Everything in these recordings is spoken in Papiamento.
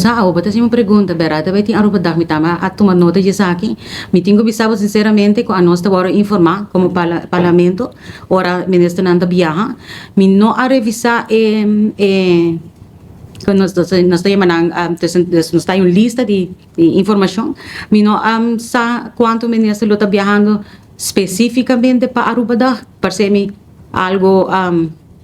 Bo sa awo bo ta hasi un pregunta bera ta bay tin Aruba Dag mi tambe a tuma nota di esaki. Mi tin ku bisa bo sinceramente ku anos ta wòrdu informá komo parlamento ora ministernan ta biaha. Mi no a revisa e e ku nos nos ta yama nan nos ta hay un lista di informashon. Mi no a sa kuantu minister lo ta biahando spesífikamente pa Aruba Dag. Parse mi algo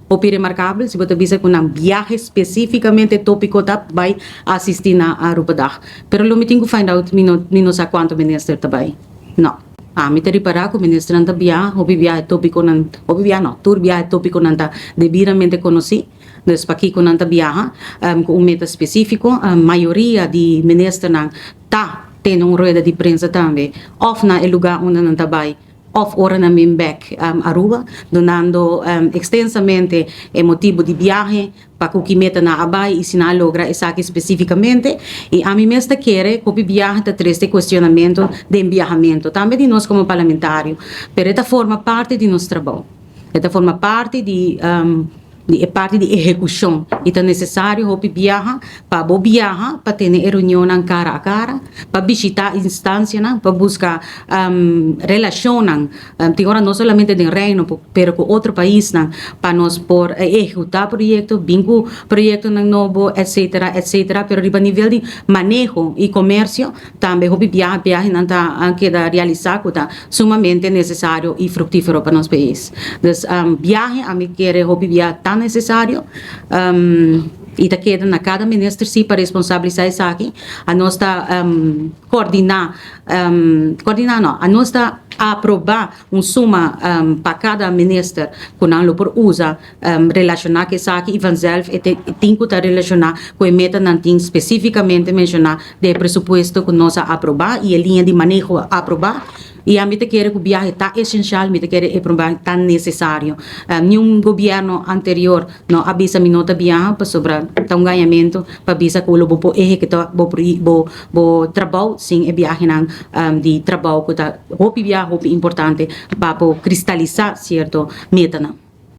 hopi remarkabel si bo ta bisa ku nan biahe spesífikamente tópiko ta bai asistí na Arubadag. Pero lo mi tin ku find out, mi no mi no sa kuantu minister ta bai. No. Ami ta ripará ku ministernan ta biaha, hopi biaha e tópikonan, hopi biaha no, tur biaha e tópikonan ta debidamente konosí. Dus pakiko nan ta biaha ku un meta spesífiko. Mayoria di ministernan ta tene un rueda di prensa tambe òf na e lugá unda nan ta bai. Of ora nan bin bek Aruba, dunando extensamente e motibo di biahe, pa cu ki meta nan a bay y si nan a logra esaki specificamente. Y ami mes ta kere cu hopi biahe ta trece cuestionamento den biahamento, tambe di nos como parlamentario, pero e ta forma parti di nos trabou. E ta forma parti di. Di e parti di ehekushon i ta nesesario hopi biaha pa bo biaha pa tene e reunionnan kara a kara, pa bishitá instansianan, pa buska relashonnan, tin ora no solamente den Reino pero ku otro paisnan pa nos por ehekutá proyekto, bin ku proyektonan nobo etsetera etsetera. Pero riba nivel di maneho i komersio tambe hopi biaha biahenan ta keda realisá ku ta sumamente nesesario i fruktífero pa nos pais. Dus biahe ami kere hopi bia ta nesesario i ta keda na kada minister si pa responsabilisá esaki. Anos ta kordiná, kordiná no, anos ta aprobá un suma pa kada minister ku nan lo por usa relashoná ku esaki i vanzelf e tin ku ta relashoná ku e metanan tin spesífikamente menshoná den e presupuesto ku nos a aprobá i e liña di maneho a aprobá. I ami ta kere ku biahe ta esenshal, mi ta kere e promé ta nesesario. Niun gobièrnu anterior no a bisa mi no ta biaha pasobra ta un gañamentu pa bisa ku lo bo por ehekutá bo bo bo trabou sin e biahenan di trabou ku ta hopi biaha hopi importante pa por kristalisá sierto metanan.